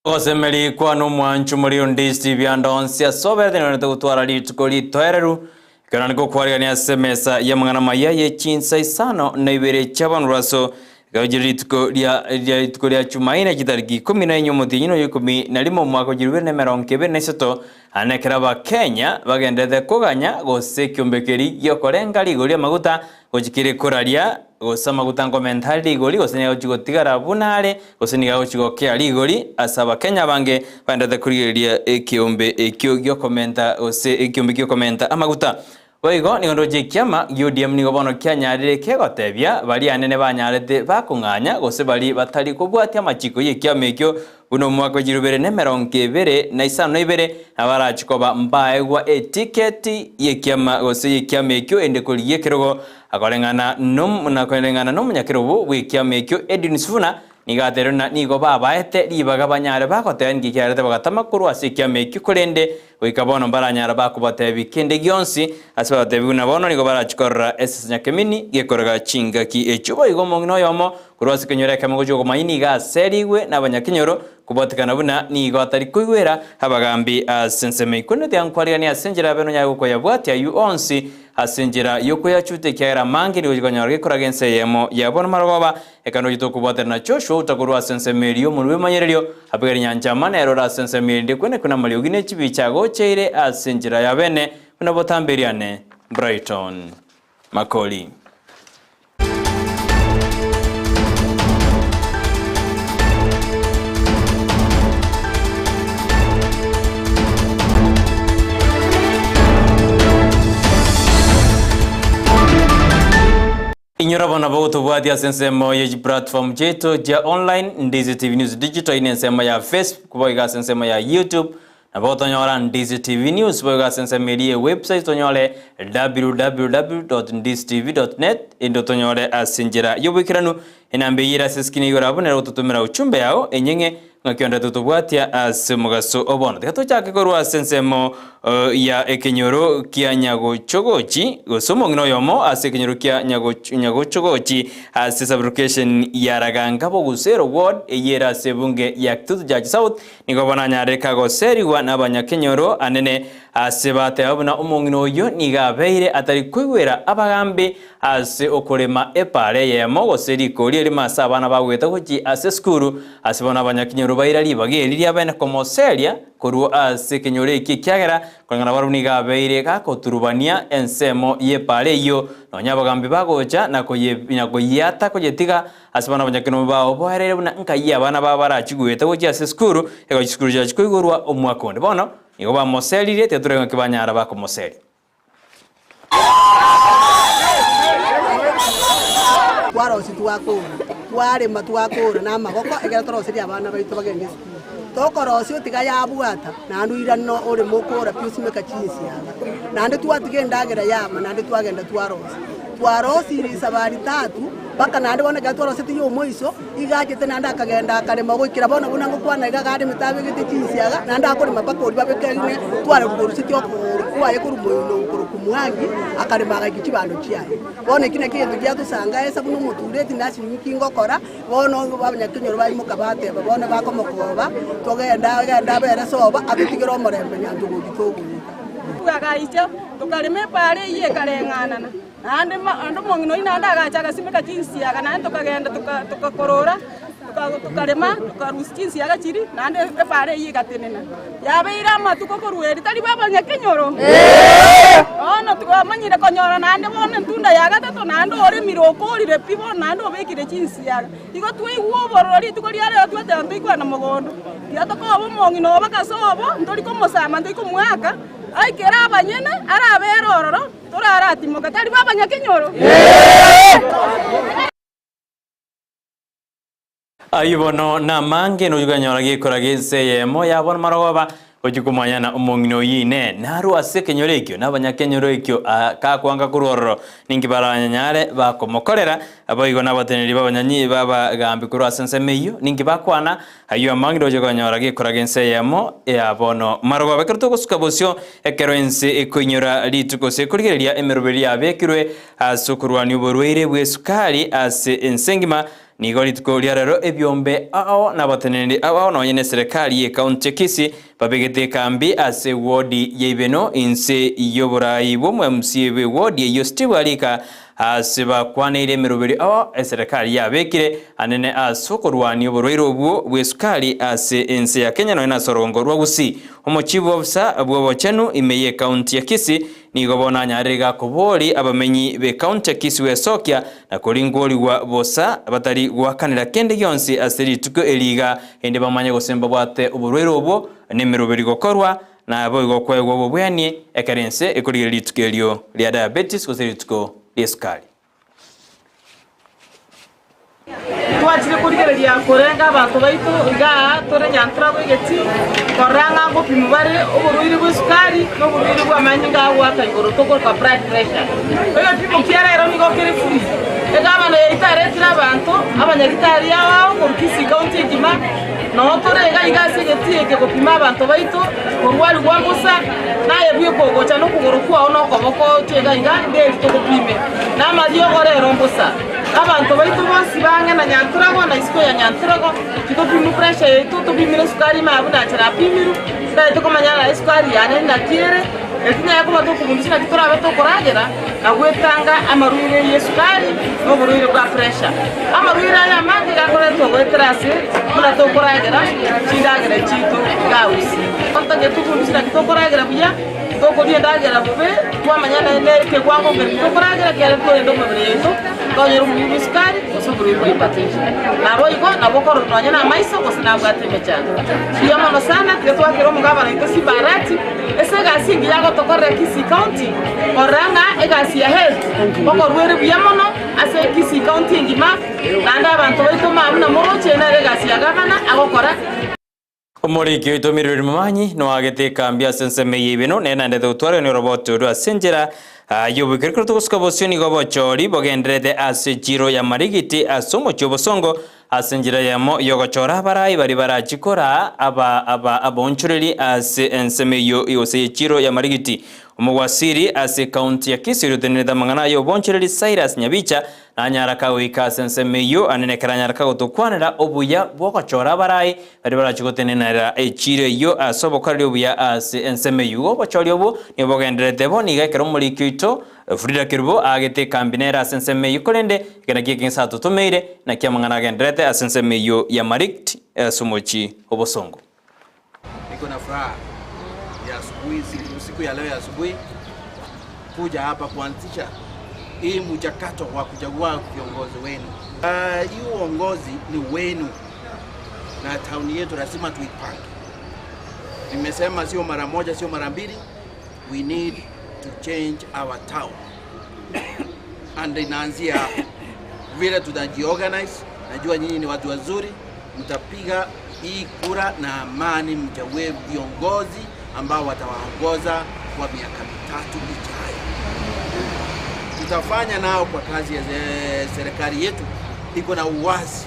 Ogosemeria kwane omwancho more onde bianda onsi ase oberete nigwenerete gotwara rituko ritoereru, ekero naende gokwarigania ase emesa y'amang'ana amaya ye chinsa isano na ibere chi'abanuraso, ekero chire rituko ria ria rituko ria Chumaine chitariki ikomi na inye omotienyi noyo ikomi na rimo omwaka o chilifu ibere na emerongo ebere na isato, naende ekero Abakenya bagendererete koganya gose ekiombe keria giokorenga rigori ri'amaguta gochia kere koraria Gose amaguta nkomenta are rigori, gose nigo agochia gotigara buna are, gose nigo agochia gokea rigori. Ase Abakenya abange baenderete korigereria ekeombe ekio giokomenta gose ekiombe giokomenta amaguta. Boigo nigo ndoche ekiama gia ODM nigo bono kianyarire kegotebia baria anene banyarete bakong'anya gose baria batari kobwatia amachiko y'ekiama ekio Buna omwaka o chirubere na emerongo ebere na isano na ibere, nabarache koba mbaegwa etiketi y'ekiama gose y'ekiama ekio ende korigia ekerogo, akoreng'ana nom na koreng'ana nomonyakerogo bw'ekiama ekio Edwin Sifuna, nigo ateire buna nigo babaete ribaga banyare bagoteba ninki kiarete bagatama korwa ase ekiama ekio korende goika bono mbaranyara bakobatebia kende gionsi ase babatebie buna bono nigo barache korora esese nyakemini gekorega chingaki echio boigo omong'ina oyomo Korwa ase ekenyoro ekemo gochia okomanyi nigo aserigwe nabanyakenyoro, kobwatekana buna nigo atari koigwera abagambi ase ensemo eyio. Korende tiga nkwariganie ase enchera yabe nonyare gokoyabwatia ayio onsi ase enchera y'okoyachuta, ekiagera amange nigo chikonyora gekoraga ense eyemo ya bono marogoba, ekero nochete okobwaterana na Joshua otakorwa ase ensemo eria y'omonwa bw'emanyererio, abegere nyancha ama nere ore ase ensemo erinde kwenekwe namariogi ne chibicha agocheire ase enchera ya bene, buna botambe eriane. Brighton Makori. Inyora bono bogotobwatia ase ensemo ye chiplatform chiaito chia online, Ndizi TV News Digital ine ensemo ya Facebook, boigo ase ensemo ya YouTube, Nabo gotonyora Ndizi TV News boigo ase ensemo eria ye website tonyore www.ndizitv.net ende otonyore ase enchera y'oboikeranu. Enamba eyio ere ase eskrini igoro abwo nere gototomera uchumbe yao enyeng'e ng'aki onde totobwatia ase omogaso o bono. Tiga tochake korwa ase ensemo ya ekenyoro kia Nyagochogochi gose omong'ina oyomo ase ekenyoro kia Nyagochogochi ase sublocation ya Raganga Bogusero ward eyio ere ase ebunge ya Kitutu Church South Nigo bono anyarire kagoserigwa nabanyakenyoro anene, ase bateba buna omong'ina oyio nigo abeire atari koigwera abagambi ase okorema epaara eyemo gose rikori erimo ase abana bagoeta gochia ase esukuru, ase bono abanyakenyoro baira ribaga eri riabene komoseria korwa ase ekenyoro ekio ekiagera koreng'ana barabwo nigo abeire gakoturubania ensemo y'epaara eyio nonya abagambi bagocha na koyiata koyetiga Ase bono abanyakenombe bao boereire buna nkai abana babo barachie goeta gochia ase esukuru, ekero chisukuru chiachia koigorwa omwaka onde. Bono nigo bamoseririe, tiga torore ng'aki banyara bakomoseria. Twarosia twakora, twarema twakora na amagoko ekero toroserie abana baito bagende esukuru. Tokorosia otiga yabwata naende oirane oreme okora pi osimeka chinsiaga. Naende twatiga endagera yama naende twagenda twarosia. Twarosirie esabari tatu mpaka naende bono ekero twarosetie ya omoiso, iga achete naende akagenda akarema goikera bono buna ngokwana iga iga aremete abegete chinsiaga, naende akorema mpaka oria babeke ng'e tware korusetie okogoro kwaye korwa moino korokwa mwangi, akarema agaikia chibando chiaye. Bono eki nakio egento giatosangaesa buna omotureti nasinywe ki ngokora, bono abanyakenyoro baimoka bateba bono bakomokoba, togende agende abere sobo atotigere omorembe nyancha ogochi togoeta. Twagaicha, tokarema epaara eyio ekareng'anana, naende naende omong'ina oyio naende agacha agasimeka chinsiaga naende tokagenda toka tokakorora, toka tokarema, tokarusia chinsiaga chiria, naende epaara eyio egatenena. Yabeire amatuko korwa erio, tari bw'abanyakenyoro? Bono twamanyire konyora naende bono entunda ya gatato naende oremire okorire pi bono naende obekire chinsiaga. Igo twaigwa obororo rituko ria rero tweteba ntoikwana mogondo, tiga tokoba omong'ina obo ase obo, ntori komosamba ntori komoaka, aikere abanyene, arabere ororo, toraratimoka, tari bw'abanyakenyoro? Ayio bono namange nochia konyora gekora g'ense eyemo ya bono marogoba, Gochia komanyana omong'ina oyio Inee, narue ase ekenyoro ekio, na abanyakenyoro ekio kakwanga korwa ororo, ninki baranyare bakomokorera? Boigo nabateneneri b'abanyanyi b'abagaambi korwa ase ensemo eyio, ninki bakwana? Ayio amang'ina oche konyora gekora g'ense eyemo ya bono marogoba. Ekero togosuka bosio, ekero ense ekoinyora rituko gose ekorigereria emeroberi yabekirwe ase okorwania oborwaire bw'esukari ase ense engima. Nigo rituko ria rero ebiombe ao na abateneneri ao nonye neserekari y'ecounty ya Kisii babegete ekambi ase ewodi ya Ibeno inse y'oborai bw'omo-MCA bw'ewodi eyio Steve Arika ase bakwaneire emeroberio ao eserekari yabekire anene ase okorwania oborwaire obwo bw'esukari ase ense ya Kenya nonye nase orogongo rwa Gusii. Omochibu obusa bw'obochenu ime y'ecounty ya Kisii Nigo bono anyarire iga koboria abamenyi b'ekaunti ya Kisii gwesokia na koringworigwa bosa batari goakanera kende gionsi ase rituko eri iga erinde bamanye gose mbabwate oborwaire obwo nemeroberi gokorwa naboigo koegwa obobweanie ekero ense ekorigereria rituko erio ria diabetes gose rituko ri'esukari. Twachire korigereria korenga abanto baito igaa tore Nyantrago egetii, korora ng'a ngopimwa bare oborwaire bw'esukari na oborwaire bw'amanyinga agoaka igoro tokoroka blood pressure. Egepimo kia rero nigo kere free. Egavana yaito aretire abanto, abanyagitari ao ao korwa Kisii County engima, noo tore iga iga ase egetii eke gopima abanto baito korwarigwa mbosa, naye bweka ogocha nokogoro kwao na okoboko oche iga iga, nderi togopime, na amariogo rero mbosa. Abanto baito bonsi bang'e na Nyantrogo na isiko ya Nyantrogo, titopimwe pressure yaito, topimire esukari ime abwo nache napimirwe, ntagete komanya ng'a esukari yane naki ere, eri tinyare koba tokobunduswa naki torabe tokoragera na gwetanga amarwaire ya esukari na oborwaire bwa pressure. Amarwaire aya amange gakoretwa goetera ase buna tokoragera chindagera chiaito iga gusii. Ntagete tobunduswe naki tokoragera buya. Tokoria endagera bobe, twamanya naende ekewango nkereki tokoragera, ekiagera torende omobere yaito, tonyore oborwaire bw'esukari, gose oborwaire bwa hypertension. Naboigo nabo okorora nonya na amaiso gose nabwate emechando. Mbuya mono sana, tiga twakere omogabana oito Simba Arati, ase egasi engiya agotokorera Kisii County, korora ng'a egasi ya health okorwa ere buya mono ase Kisii County engima, naende abanto baito mambia buna moroche nere egasi ya gavana agokora. Omoriki oito Miriam Momanyi noagete ekambi ase ensemo eye Ibeno, nere naendete gotwarigania oroboti orwo ase enchera y'oboikeri. Ekero togosuka bosio nigo obochori bogendererete ase echiro ya Marigiti ase omochie o Bosongo ase enchera eyemo y'ogochora abarai baria barachie koraa aba aba abaonchoreri ase ensemo eyio gose y'echiro ya Marigiti. Omogwasiri ase ekaunti ya Kisii oria otenenerete amang'ana ay'obonchoreri Cyrus Nyabicha Nanyara kagoika ase ensemo eyio, aande nekero anyara kagotokwanera obuya bw'ogochora abarai baria barache gotenenera echiiro eyio ase obokoreri obuya ase ensemo eyio. Igo obochori obwo nigo bogendererete bo, nigo ekero omoriki oito Frida Kerubo aagete ekambi nere ase ensemo eyio, korende eke nakio ekeng'ese atotomeire, naki amang'ana agendererete ase ensemo eyio ya Marikiti ase omochie o Bosongo. Niko na furaha ya asubuhi, siku ya leo ya asubuhi kuja hapa kuanzisha hii mchakato wa kuchagua viongozi wenu. Hii uongozi ni wenu na tauni yetu lazima tuipange. Nimesema sio mara moja, sio mara mbili, we need to change our town and inaanzia hapo vile tutajiorganize. Najua nyinyi ni watu wazuri, mtapiga hii kura na amani, mchague viongozi ambao watawaongoza kwa miaka mitatu ijayo. Tutafanya nao kwa kazi ya serikali yetu iko na uwazi.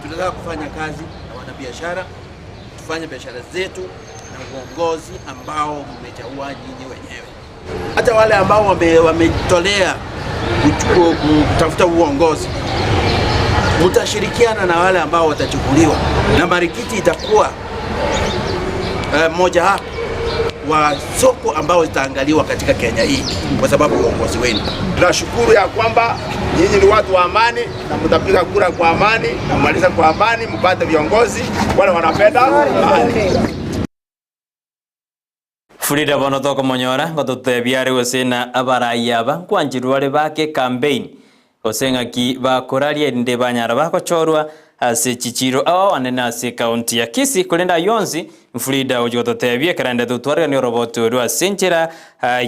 Tunataka kufanya kazi na wanabiashara, tufanye biashara zetu na uongozi ambao mmechagua nyinyi wenyewe. Hata wale ambao wametolea kutafuta uongozi, mtashirikiana na wale ambao watachukuliwa, na Marikiti itakuwa moja hapo wa soko ambao zitaangaliwa katika Kenya hii kwa sababu uongozi wenu. Tunashukuru ya kwamba nyinyi ni watu wa amani na mtapiga kura kwa amani na maliza kwa amani, mpate viongozi wale wanapenda amani. Frida bono tokomonyora ngototebia are gose na abarai aba nkwanchirwe bare bake ecampaign gose ng'aki bakoraria erinde banyara bagochorwa ase chichiro ao anene ase ecounty ya Kisii korende ayio onsi Frida ochi gototebia ekero aendete gotwarigania oroboti orwo ase enchera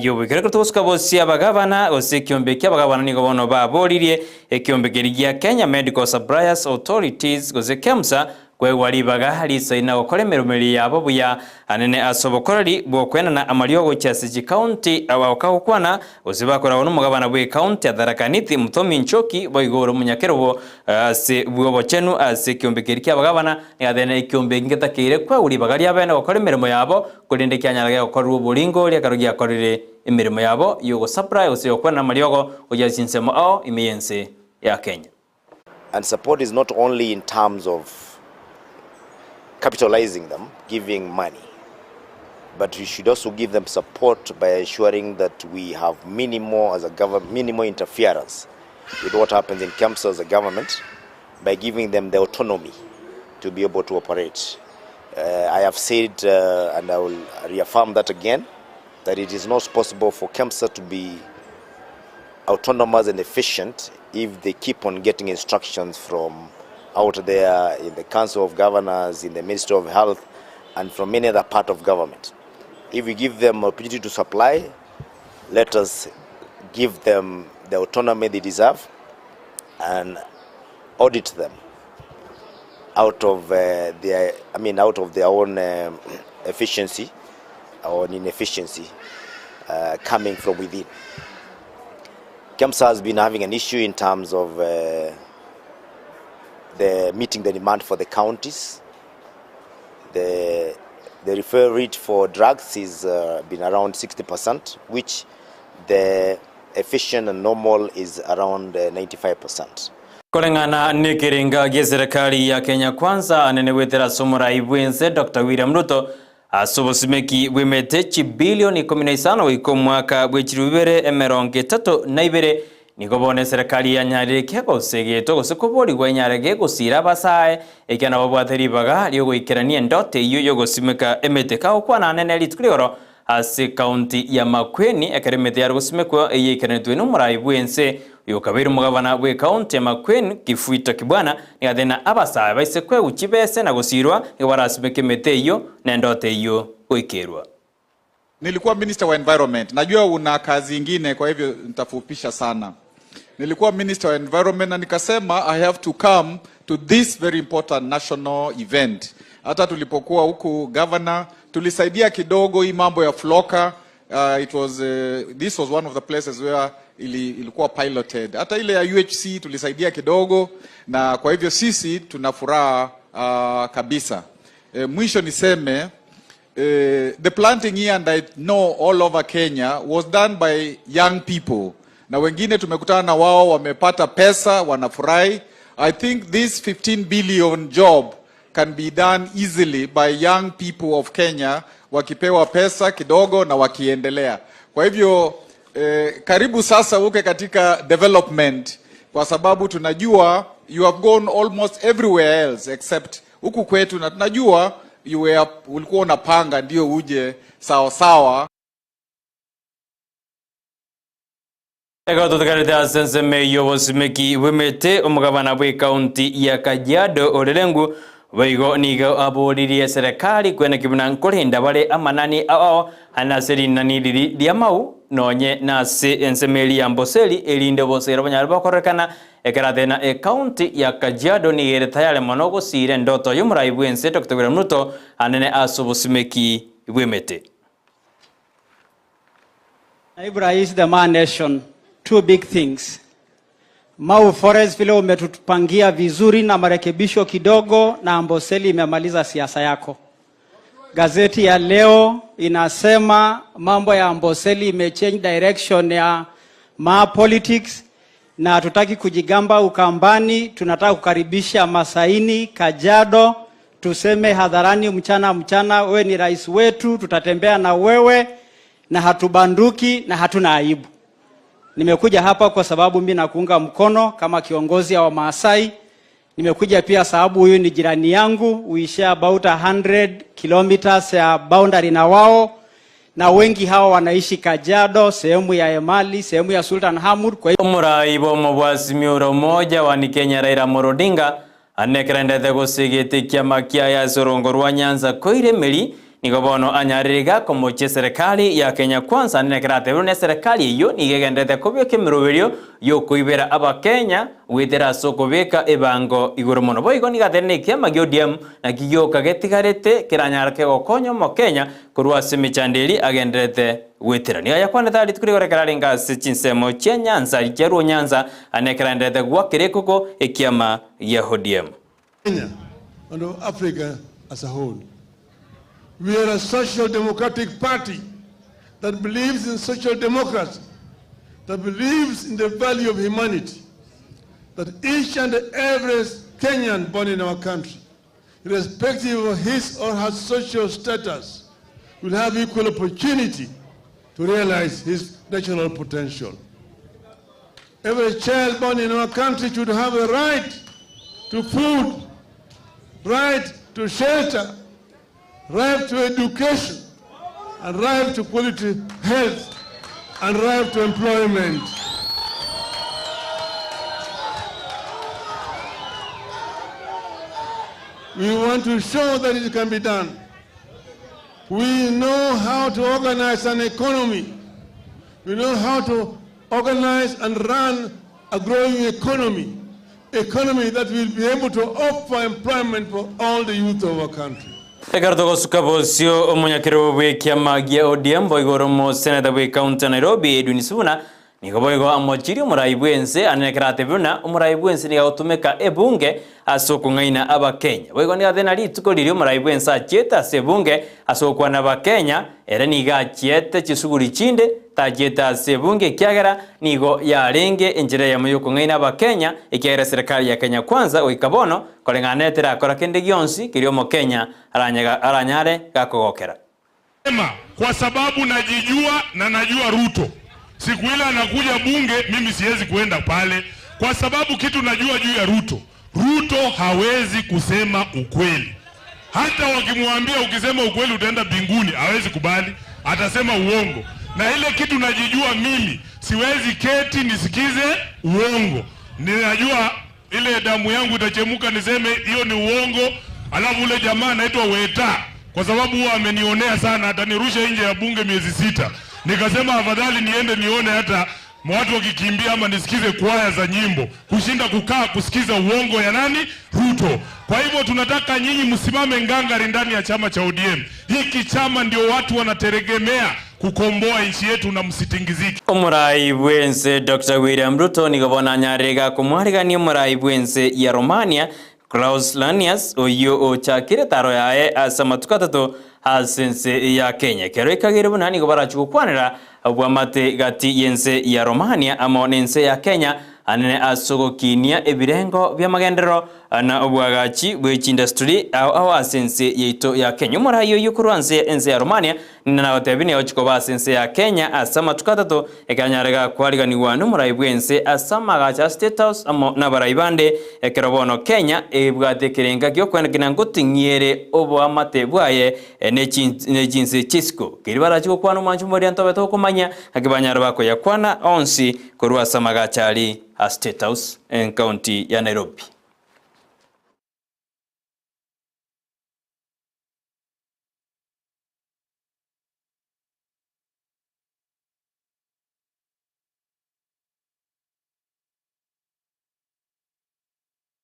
y'oboikera ekero togosuka bosie abagabana gose ekiombe ekia abagabana nigo bono baboririe ekiombe keria gia Kenya Medical Suppliers Authorities gose KEMSA Kwegwa ribaga riisaini na gokora emeremo eria yabo buya, anene ase obokoreri bw'okoenana amariogo gochia ase chikaunti abagoka gokwana, gose bakoragwa nomogabana bw'ekaunti ya Tharaka Nithi Muthomi Nchoki boigo ore omonyakerogo ase bw'obochenu ase ekiombe keria ki'abagabana, nigo atenene ekiombe eki ngetakeire kwegwa ribaga riabene gokora emeremo yabo, korende kianyara gegokorerwa oboringo oria ekero giakorire emeremo yabo y'ogosupply gose y'okoenana amariogo gochia ase chinsemo ao ime y'ense ya Kenya. And support is not only in terms of capitalizing them, giving money, but we should also give them support by ensuring that we have minimal as a government, minimal interference with what happens in KEMSA as a government by giving them the autonomy to be able to operate. I have said, and I will reaffirm that again, that it is not possible for KEMSA to be autonomous and efficient if they keep on getting instructions from out there in the Council of Governors, in the Ministry of Health, and from any other part of government. If we give them opportunity to supply, let us give them the autonomy they deserve and audit them out of their, I mean, out of their own efficiency or inefficiency coming from within. KEMSA has been having an issue in terms of the meeting the demand for the counties. The refer rate for drugs is been around 60%, which the efficient and normal is around 95%. Koreng'ana nekerenga gie serikali ya Kenya Kwanza anene gwetera ase omorai bwense Dr. William Ruto ase obosimeki bw'emete chibilioni ikomi na isano goika omwaka bwe chilifu ibere emerongo etato na ibere nigo bono eserekari yanyarire kegosegetwa gose koborigwa enyare gegosira abasae ekiagera nababwate ribaga riogoikerania endoto eyio yogosimeka emete kagokwana anene rituko rigoro ase county ya Makueni ekero emete yare gosimekwa eye ikeranetwe nomorai bwense oyokabeire omogabana bwe county ya Makueni Kifuito Kibwana nigathena abasae baise kwegwa chibese na gosirwa nigo barasimeke emete eyio na endoto eyio goikerwa. Nilikuwa minister wa environment. Najua una kazi ingine, kwa hivyo nitafupisha sana. Nilikuwa minister wa environment na nikasema I have to come to this very important national event. Hata tulipokuwa huku governor, tulisaidia kidogo hii mambo ya FLLoCA. It was, this was one of the places where ilikuwa piloted. Hata ile ya UHC tulisaidia kidogo, na kwa hivyo sisi tuna furaha kabisa. Mwisho niseme the planting here and I know all over Kenya was done by young people, na wengine tumekutana na wao wamepata pesa wanafurahi. I think this 15 billion job can be done easily by young people of Kenya wakipewa pesa kidogo na wakiendelea. Kwa hivyo karibu sasa uke katika development, kwa sababu tunajua you have gone almost everywhere else except huku kwetu, na tunajua you were, ulikuwa unapanga ndio uje sawa sawa. Ego tutigarite ase ensemo y'obosimeki bw'emete omogabana bwa ekaunti ya Kajiado Olelengu boigo nigo aboririe serikali kwene kibuna nkorinda bare amanani ao ane ase rinani riri ria mau nonye nase ensemo eri ya Amboseli erinde obosera bonyare bokorekana ekeratena ekaunti ya Kajiado nigo ere tayari mono gosira endoto y'omorai bwense Dr. William Ruto anene ase obosimeki bw'emete. Naibu Rais, the Maa Nation, two big things. Mau Forest vile umetupangia vizuri na marekebisho kidogo, na Amboseli imemaliza siasa yako. Gazeti ya leo inasema mambo ya Amboseli imechange direction ya Maa politics, na hatutaki kujigamba Ukambani, tunataka kukaribisha Masaini, Kajiado, tuseme hadharani mchana mchana, wewe ni rais wetu, tutatembea na wewe na hatubanduki na hatuna aibu. Nimekuja hapa kwa sababu mimi nakuunga mkono kama kiongozi wa Maasai. Nimekuja pia sababu huyu ni jirani yangu, we share about 100 kilometers ya boundary na wao, na wengi hawa wanaishi Kajiado, sehemu ya Emali, sehemu ya Sultan Hamud. Kwa hiyo Omorai bomo bwa umoja wa ni Kenya Raila Amolo Odinga anekerendete gũcigĩte kĩama kĩa ya rũgongo rwa Nyanza koire nigo bono anyarĩrĩga kũmũchia serikali ya Kenya Kwanza nekeratebirwo ne serikali eyo nigo egendete kobeka emeroberio yokoibera abakenya gwitera ase okobeka ebango igoro mono boigo nigo atere na ekiama gia ODM naki gioka getigarete keranyareke gokonya omokenya korwa ase emechando eri agenderete gwitera nigo yakwanete rituko rigoro ekero ase chinsemo chia Nyanza chiarwo Nyanza ane ekeraenderete gwakera ekoko ekiama gia ODM. Kenya and of Africa as a whole. We are a social democratic party that believes in social democracy, that believes in the value of humanity, that each and every Kenyan born in our country, irrespective of his or her social status, will have equal opportunity to realize his national potential. Every child born in our country should have a right to food, right to shelter, right to education, and right to quality health, and right to employment. We want to show that it can be done. We know how to organize an economy. We know how to organize and run a growing economy, economy that will be able to offer employment for all the youth of our country. Ekero togosuka bosio omonyakerogo bw'ekiama gia ODM boigo ore omoseneta bw'ecounty ya Nairobi Edwin Sifuna nigo boigo amochirie omorai bw'ense ane ekero atebire buna omorai bw'ense nigo agotumeka ebunge ase okong'aina abakenya. Boigo nigo atebire na rituko riria omorai bw'ense achiete ase ebunge ase gokwana abakenya ere nigo achiete chisuguri chinde tachiete ase ebunge ekiagera nigo yarenge enchera eyemo y'okong'aina abakenya ekiagera eserekari ya Kenya Kwanza goika bono Koreng'ana terakora kende gionsi keria Omokenya aranyare gakogokera. Sema kwa sababu najijua na najua Ruto. Siku ile anakuja bunge mimi siwezi kuenda pale kwa sababu kitu najua juu ya Ruto. Ruto hawezi kusema ukweli. Hata wakimwambia ukisema ukweli utaenda binguni, hawezi kubali, atasema uongo. Na ile kitu najijua mimi, siwezi keti nisikize uongo. Ninajua ile damu yangu itachemuka niseme hiyo ni uongo, alafu ule jamaa anaitwa Weta kwa sababu huwa amenionea sana, atanirusha nje ya bunge miezi sita. Nikasema afadhali niende nione hata watu wakikimbia ama nisikize kwaya za nyimbo kushinda kukaa kusikiza uongo ya nani? Ruto. Kwa hivyo tunataka nyinyi msimame ngangari ndani ya chama cha ODM. Hiki chama ndio watu wanategemea kukomboa nchi yetu na msitingizike. Omorai bwense Dr. William Ruto nigo bono anyarire gakomwarigania omorai bwense ya Romania Klaus Lanius oyio ochakire taro yaye ase amatuko atato ase ense ya Kenya. Ekero ekagere buna nigo barachie gokwanera obwamate gati y'ense ya Romania amo nense ya Kenya anene ase ogokinia ebirengo bi'amagenderero na obwagachi bwe chindustry ao ao ase ense yaito ya Kenya. Omorai oyio korwa nse ense ya Romania nina nagotebi nigo ochi koba ase ense ya Kenya ase amatuko atato ekero anyare gakwariganigwa nomorai bw'ense ase amagacho a State House amo nabarai bande ekero bono Kenya ebwate ekerenga gi'okwenekina ngoting'iere oboamate bwaye ne chinse chi'isiko. Keria barache gokwana omwancho moria ntobe tokomanya, naki banyare bakoyakwana onsi korwa ase amagacho aria a State House enkaunti ya Nairobi.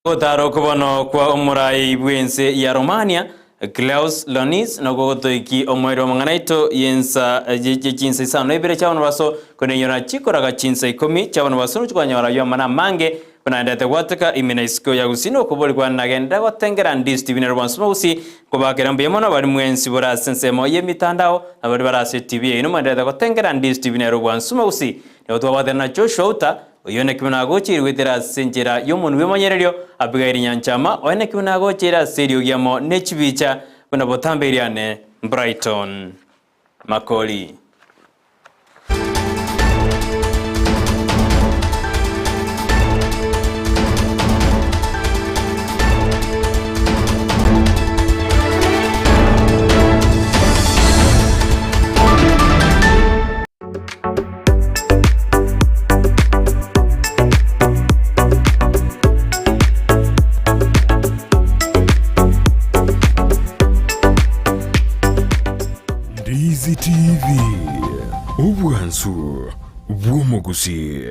Gotara okobono kwa omorai bw'ense ya Romania, Klaus Lonis, nokwo gotoiki omoerio bw'amang'ana aito y'ensa ye chinsa isano na ibere chi'abanto baso, konenyora chikoraga chinsa ikomi chi'abanto baso nochia kwanyora ayio amang'ana amange buna aendete gwateka ime na isiko ya Gusii na okoborigwa nagenda gotengera Ndisi TV nero bwansu Gusii nkobakera mbuya mono bari mwensi bore ase ensemo y'emitandao na baria bare ase TV yaino mwenderete gotengera Ndisi TV nero bwansu Gusii nigo twabwatana na Joshua Outa Oyio naki buna agocheire goetera ase enchera y'omonwa bw'emanyererio, Abigaili nyanchama, oye naki buna agocheire ase eriogi amo ne chibicha, buna botambe eriane Brighton Makori. Ndizi TV, obwansu bw'omogusii.